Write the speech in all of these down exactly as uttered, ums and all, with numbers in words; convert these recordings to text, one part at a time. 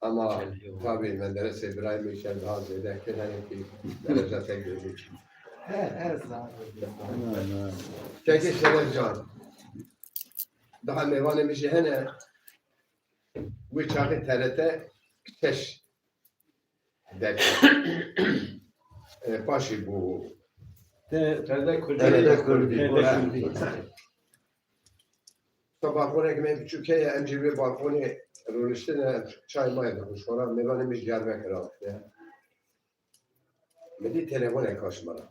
Ama tabii Menderes Îbrahîm îşev daha zêde kir, henekî dereca te girî. He, he, sağ ol. Kekê Şeref Can. Daha mêvanê min jî hene. Wê çaxê T R T şeş derkê. E, paşê bû. Te-, T R T Kurdî. T R T Kurdî. T R T Kurdî. Wisa balkoneke me biçûk heye, em jî vê balkonê rûniştine, çay mayê dixwin. Ji xwe re mêvanê min ji Diyarbekir avêtiye. Min dî telefonek hat ji min re.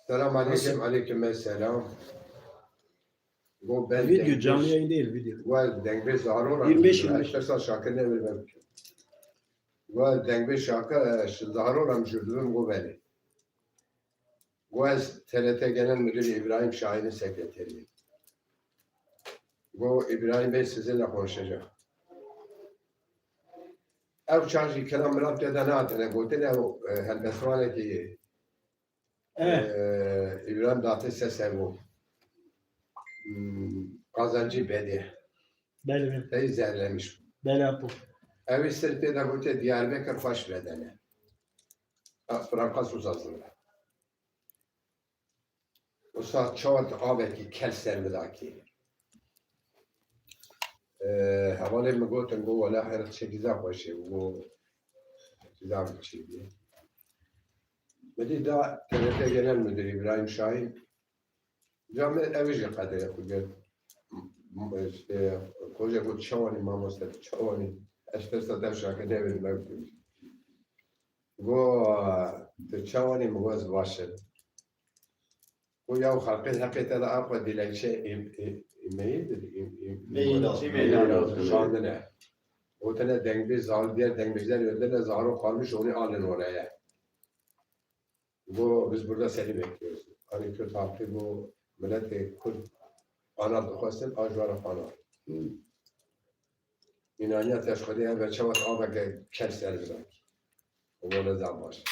Selam aleykum, aleykum selam. Go ben Video, canlı yayın değil, video. Go dengbê Zaro ra. Yirmi beş, yirmi beş. Tirsa Şakir ne bilmem. Go dengbê Şakir, e, Zaro ra em jûr dibim, go belê. Go ez T R T Genel Müdürü İbrahim Şahin'in sekreteriyim. Go İbrahim Bey sizinle konuşacak. Ev çax jî kilam milat pê de nehatine gotin, ew, e, helbestvanekî, Evet. e, İbrahim Tatlıses bû. Hmm, Kazancı Bedi. Belê, belê. Tey zehirlemiş. Belê, apo. Ew ê sir pê de gote Diyarbekir xweş vedene. A, Franka Susa zirve. Wisa çawa tu avekî kel ser min dakî. E, hevalê min gotin, got, "Wela her tiştekî zaf xweş e." Got, "Zaf çi bî?" Min dî da T R T Genel Müdürü İbrahim Şahin. Ca min ew jî qederê xwe girt. M-, m-, işte, Koca got, "Çawanî mamoste, çawanî?" Ez tirsa dev şakir nevêrim ew. Go, "Tu çawanî?" Min got, "Ez baş im." Go, "Ya xelqê heqê te de apa dilekçe im-, im-, imeyî de, im-, im-, Meyî lazim, meyî lazim. Şandine." Gotine dengbê Zaro, diğer dengbêjler öldüler, Zaro kalmış, onu alın oraya. Go, "Biz burada seni bekliyoruz." Hani Kürt halkı bu milleti Kürt ana dixwestin, a ji we re ana. Hı. Înaniya te ji Xwedê hebe çawa tu aveke kel ser bidakî. Û wele zaf baş.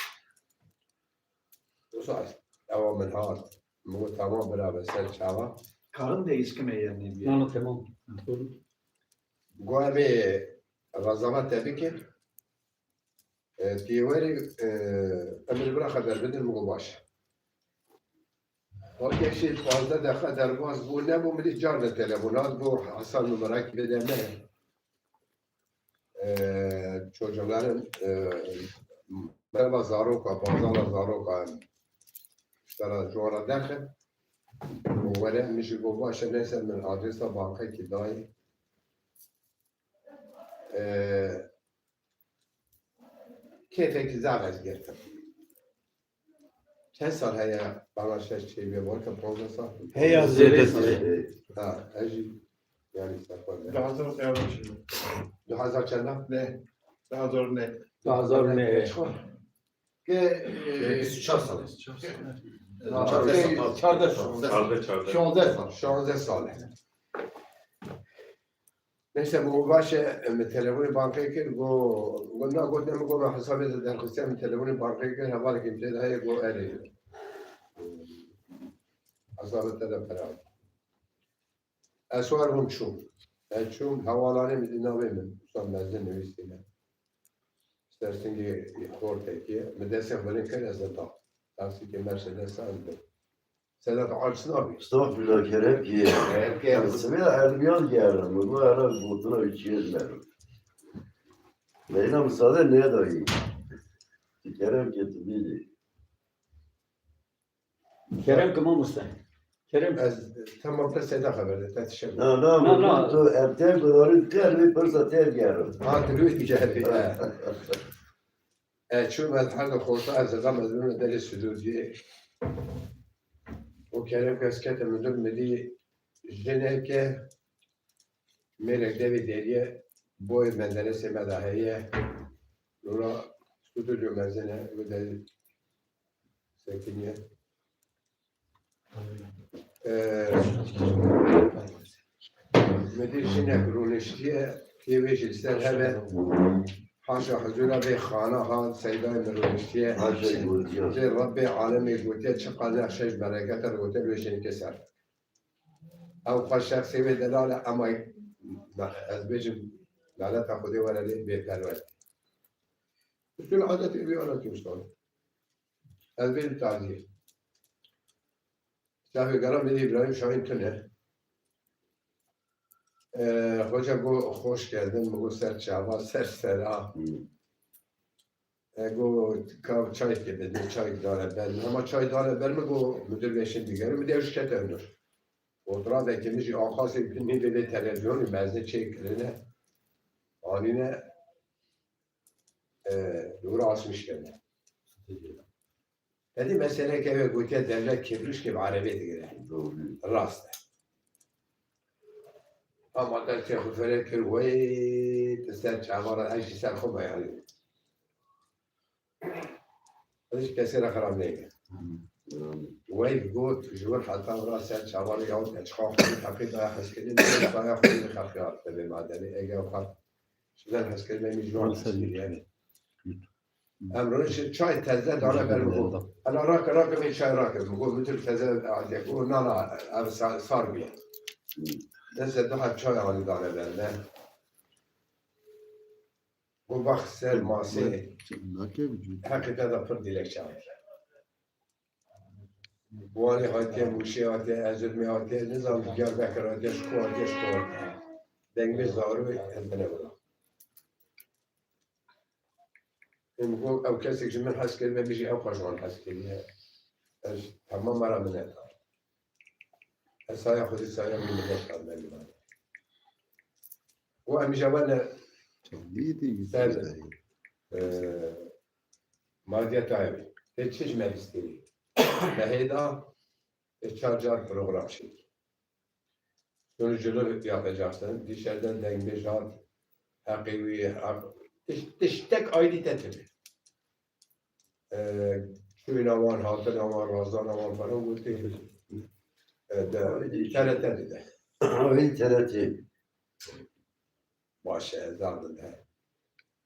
Wisa ewa min hat. Min got, "Tamam birabe, ser çava." Karın değişkime yerine bir. Nano, tamam. Go em ê rezavat te bikin. E, tu yê werî, e, em ê li vir re xeber bidin, min got baş e. Wekî şî pazdeh deqa derbas bû, nebû, min dî carna telefon hat, got Hasan numarakî bide me. E, çocukların, e, merhaba zaroka, bazara zaroka, işte, ji wan re derxin. Û were, min jî got baş e, neyse, min adresa bankekî dayî. E, Kêfekî zaf ez girtim. Çend sal heye bana şeş çêbî, belke panzdeh sal. Heya zêde. Ha, ez jî, yani, serxwe ne. Du hazar û çend. Du hazar çend? Ne. Du hazar ne. Du hazar ne. Çi? Ke, e, bîst û çar sal. Çardeh sal. Çardeh sal. Çardeh, çardeh. Şonzdeh sal. Şonzdeh sal. Neyse, min got baş e, min telefonê bankê kir, got, got, na, got, ne, min got, min hesabê te derxistiye, min telefonê bankê kir, hevalekî min tê de heye, got, erê. Hesabê te de pere. Ez war bûm çûm. Ez çûm, hevalanê min dî navê min, Usta Mezin nivîsîne. Ser singê xortekê, min destê xwe lê kir, ez da. Taksîkê Mercedes ez da. Sedat aciz nabî. Estağfurullah, kerem ki. Kerem ki. Sibê erdimiyan gerim. Bu ara gotina üçüye merim. Leyla müsaade ne dahi? Kerem ki tu bili. Kerem ki mamoste. Kerem. Ez, tamam, te seyda xeber de, te tişe. Na, na, na, na. Tu ertem gudarit ker, bir pirsa te gerim. Ha, tu lüt gerim. E, çûm ez her de xorta ez zam ez bime derê stûdyê. O kerem kes kete min dûr min dî jineke mêrek devê deriyê boyê Menderesê me de heye. Lora stûdyo mezin e, wê de sekiniye. Ee, Min dî jinek rûniştiye, kê wê jî li ser hebe. Haşa huzura vê xana ha seydayê min rûniştiye. Haşa gotiye. Vê Rebbê alemê gotiye, çiqas nexşe ji berekete re gotiye, wê jinikê ser. Ew xwe şexsê wê delal e, ema ez bêjim, Laneta Xwedê were lê bêperwer. Usul adetê wî ana Kurdistan. Ez bêjim tazî. Şahê Gera Mêrî Îbrahîm Şahîn tune. Ee, hoca got, "Hoş geldin." Min got, "Ser çava, ser sera." Hmm. E, got, "Ka çay ke bide, çay dane ber min." Ama çay dane ber min, got, "Müdür bey şimdi gelir." Min de ew şikete hundir. Otura veke min jî axasê nîvê vê televizyonê mezne çê kirine. Anîne, e, dûra asmiş kirine. Tedî meseleke ve gotiye devlet kirlişkê bi erebê digire. Doğru. Rast e. Ama te çê xwe fere kir, wey, tu ser çava re, ez jî ser xwe me yanî. Ez jî kesê re xirab neyke. Wey got, ji wir heta vira ser çava re yahut eçiqa xwe teqî daya hezkirin, daya xwe li xelqê hat tevê madenê, ege ew hat ji ber hezkirinê min ji wan hezkiriye. Em rojê çay teze dane ber min got. Ela rake, rake vê çay rake. Min got, "Min tu teze." Got, "Na, na, ev sa-, sar bûye." Neyse, daha çay anî dane ber me. Got, "Bax ser masê." Heqî te de pir dilekçe hatiye. Wanê hatiye, Mûşê hatiye, Erzurumê hatiye, nizam Diyarbekir hatiye, ji ku hatiye, ji ku hatiye. Dengê zarû hindine wila. Em got, ew kesek ji min hez kiribe, min jî ew xwe ji wan hez kiriye. Ez temam me re minet e. Ez saya Xwedê saya min minet e, me minet. Û em jî wene ser, e, madiyeta ev. Te çi ji me bistînî? Me hêda, e, çar car program çêkî. Sonucunu yapacaksın. Dışarıdan dengbêj hat. Heqê wî, heq-, tiş-, tiştek ayrı te tune. Ee, çûyna wan, hatina wan, razana wan falan gotê. Ee, de, T R T dide. Ayrı T R T. Baş e, ez dardin de.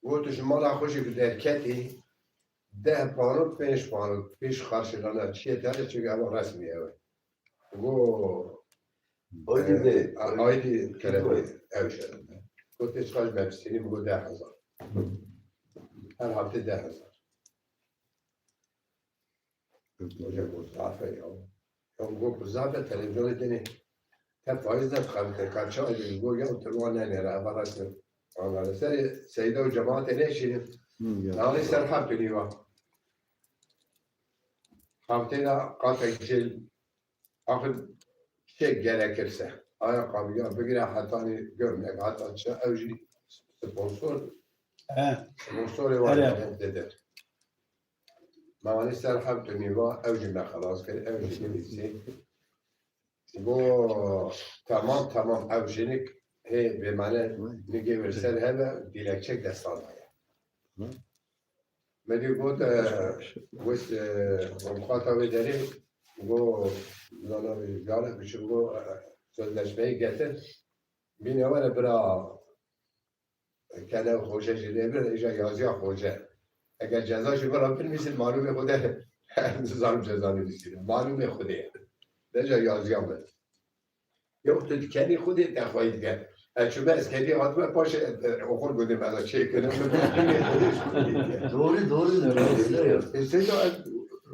Got, "Tu ji mala xwe jî bi derketî, deh panot, pênc panot, pêş karşılana çiyê te de, çünkü ev resmî ew e." Got, Aydî e, de, a-, aydî kerem ew şeref e. Got, "Te çiqas me bistînî?" Min got, "Deh hezar." Her heftê deh hezar. Hoca got, "Zaf e ya." Ya got, "Zaf e, televizyonê tenê te faiz de dixebite, ka çi aydî?" Got, "Ya tu wan nenêre, eva resme." Anladın. Serê Seyda û cemaatê neşînin. Hı, ya. Nalê ser heft û nîva. Heftê de qatek jêl Axir çi gerekirse, ayakkabıya bigire hetanî gömlek, heta çi, ew jî sponsor, He. Sponsorê wan Hele. Didin. Me anî ser heft û nîva, ew jî me xelas kir, ew jî nivîsî. Got, "Tamam, tamam, ew jinik hê bêmane nigê wir ser hebe, dilekçek destan daye." Hı. Me dî got, e, wis, e, avukata wê derê, got, zana, jare biçim, got, e, sözleşmeyi getir. Bîne were bira, e, kene xoce jî lê bir, îja yaziya xoce. Eger ceza jî bira binivîsin, malûmê xwe de, nizanim ceza nivîsîne. Malûmê xwe de ye. Deca yaziya min. Yok, tu dikenî xwedê te xweyî dike. Ez çûme, ez kenî hatime paşê, e, e, oxir gundê me de çêkirim. Doğru, doğru, doğru. E, seyda ez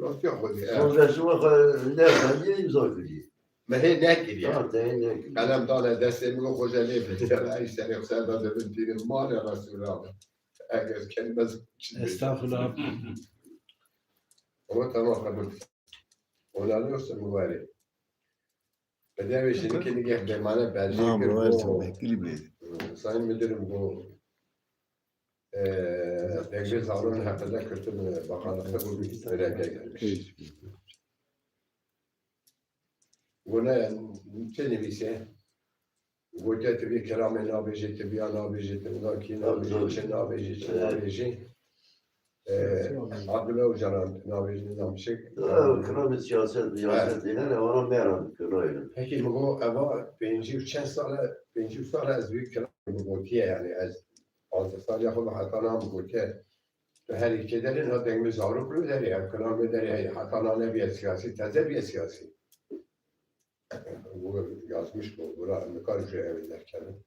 rastiya xwedê, e. Sözleşme xwe ne xwendî, imza kiriye. Me hê nekiriye. Ha, te hê nekiriye. Qelem dane destê min, got, "Xoca lê bitiye." Ey serê xwe ser da dibin tînin, malê Resulullah. Eger kenî bez çi diyecek? Estağfurullah. Ama tamam, kabul. Ona ne olsa mübarek. Bi devê jinikê nigeh bêmane berjê kir, got, "Sayın Müdürüm, bu, e, dengê zarûn heqinde kirtin, e, bakanlıkta bu bir önerge gelmiş." Got, "Ne, çi nivîse?" Gotiye, "Tu vî kilamê nabêjî, tu viya nabêjî, tu vîya kî nabêjî, çi nabêjî, çi nabêjî." Ee, Abdullah Ocalan nabêjî, nizam çik. Ew kilamê siyaset, miyaset, evet, hene, wana mêran kirayê. Peki, min got, eva pêncî û çend sal e, pêncî sal e ez vî kilamê gotiye, yani ez panzdeh sal ya xwe heta niha min gotiye. Tu her iki derin ha dengê zarok li derê, ev kilamê derê, heta niha nebiye siyasî, teze biye siyasî. Got, yazmış bu, bura, em nikarin jê ew derkevin.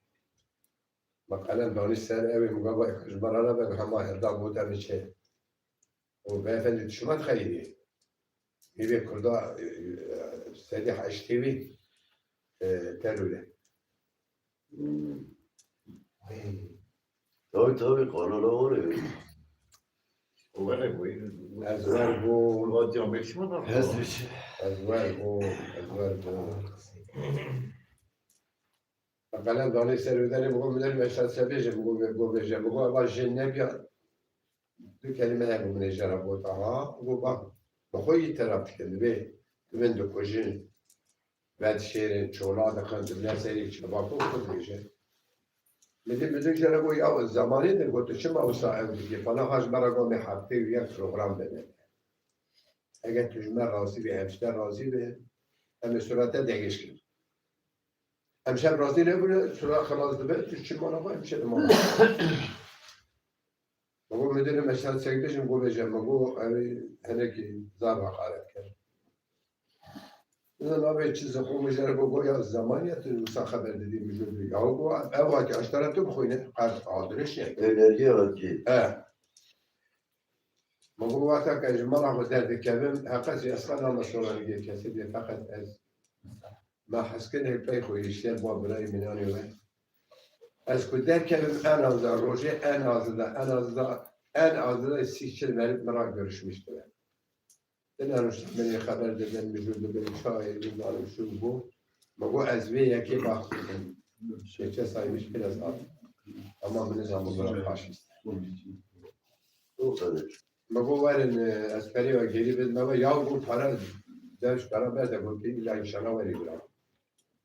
Me qelem danî ser ew ê, min got, "Vay, ji me re nebe, hema hilda bû te biçe." Û beyefendî, tu ji me dixeyî. Hîvê Kurda, e, e, sedî heştê wî, e, terûr e. Hmm. Tabii, tabii, kanala var ya. O var ya, bu. Ez wer bû. Vatiyan Bekşima da. Ez bir şey. Ez wer bû, ez wer bû. Qelem danê ser wê derê, bû min derê meşa se bêje, bû bê, bû bêje, bû eva jin nebiya. Du kelîme hebû min ê jê re got, aha, got, bak, bi xwe îtiraf dikin, divê, divin dikujin, vedişêrin, çola dixin, dibine serî çabako xwe dibêje. Min dî, min dî jê re got, ya, zemanê din got, tu çima wisa ew dikî? Fana ha ji me re got, me heftê û yek program bide. Eger tu ji me razî bî, em ji te razî bin, em ê surete degişkin. Em şev razî nebûne, sura xelas dibe, tu çi mala xwe, em şev mala xwe. Min got, "Müdürüm, ez sana çek bêjim?" Got, "Bêje." Min got, "Ew ê hinekî zaf heqaret kir." Nizam navê çi zixû min jê re got, got, "Ya zeman ya tu wisa xeber didî, min jê didî." Ya got, "Ew hatî, ez ji te re tu bixwîne, qet adres ye." Enerji hatî. He. Min got, "Wexta ke ji mala xwe derdikevim, heqet jî ez xwe name soranîgê kesî bê, feqet ez me hezkirinê pey xwe hişyar ba birayê min anê we. Ez ku derkevim en azda rojê, en azda, en azda, en azda sî çil merî min re görüşmüştüne." Dina nuşta min ê xeber didin, min jû dibin çayê, min zanim şû bû. Min got, "Ez vê yekê baxtî kim." Şêçe saymış biraz at. Ama min nizam bira faşîst. Me got, "Werin, e, ez perê we gerî bidim we." Ya got, "Para, dev ji para berde got, illa înşallah werî bira."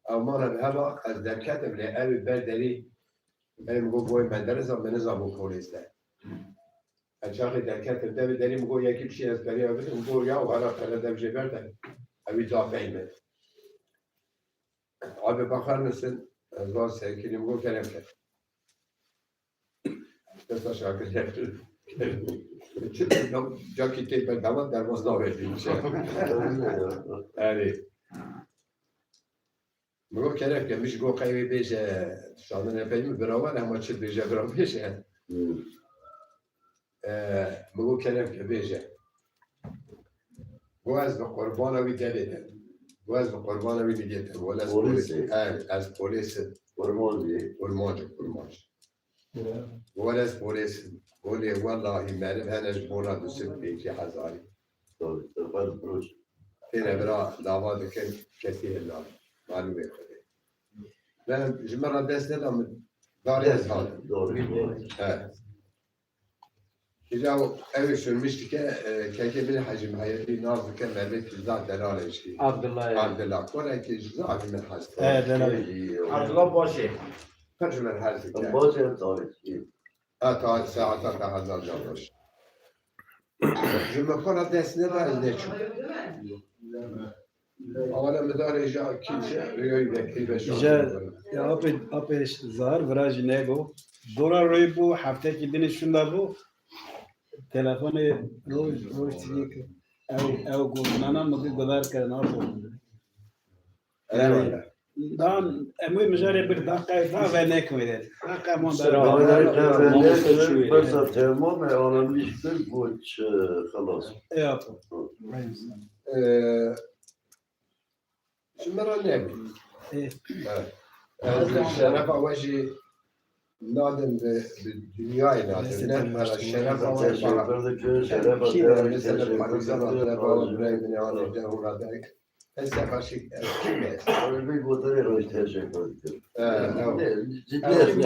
Ew mala bi heva ez derketim lê ew ê ber derî, ew min got, "Boy Menderes a, min nizam bû polîs de." Ez çaxê derketim devê derî, min got, "Yekî bir şey ez perê we bidim." Min got, "Ya, hera pere dev jê berde." Ew ê dafey min. Abi bakar mısın? Ez van sevgilim, bu kerem ke. Desta şakir yaptı. Çi bilmem, cakî tê berdama derbas naverdi. Yani. Miro kerem ke, miş go qeyvê bêje, şandin epey mi birawan, ama çi bêje bira bêje. Hmm. Ee, min got, "Kerem ke bêje." Got, "Ez bi qurbana wî devê de." Got, "Ez bi qurbana wî nigê te." Got, "Ez polîs im." Polîs im. He, "Ez polîs im." Kurmancî. Kurmancî, kurmancî. Ya. Got, "Ez polîs im." Got, "Lê wellahî meriv hene ji bona du sed pêncî hezarî." Tabii, tabii, hadi proje. Têne bira dava dikin, kesî hilda. Malûmê Xwedê. Ben ji min re dest neda, min darê ez hatim. Doğru, doğru. He. Îca ew ê sürmüş dike, e, kekê min Hecî Mihayedî nas dike, mervê Tijda Delalê jî. Abdullah. Abdullah. Korekî ji zafî min hez dike. He, Delal. Abdullah Başê. Pir ji min hez dike. Başê tarî. Ha, ta saeta te hezar can baş. Ji min xwe re dest neda, ez neçûm. Awale midarê ja kimse rêyayî vekirî ve şansê. Ja, ya apê, apê Zahar virajî nego. Dora royê bû, heftekî dinê şunda bû. Telefonê roj, roj çiyê kir. Ew, ew got, nana min dî guhdar kirin, apo. Eyvallah. Dan, em wê mijarê bir dakika, da ve nekmede. Dakika mon Sera, beraber. Bersa temam e, alamiş bir got, e, xelas. E, apo. Ee, Ji min re nebî. Ê. Evet. Ez şerefa we jî nadim bi, bi dinyayê nadim. Ne, mesela şerefa we jî. Teşekkür ederim. Şerefa, teşekkür ederim. Mesela Pakistan, şerefa we birayê min, yani, de hura de. Felsefe şey, kim e? Abi, bir motoru teşekkür ederim. Ee, tamam. Ciddi.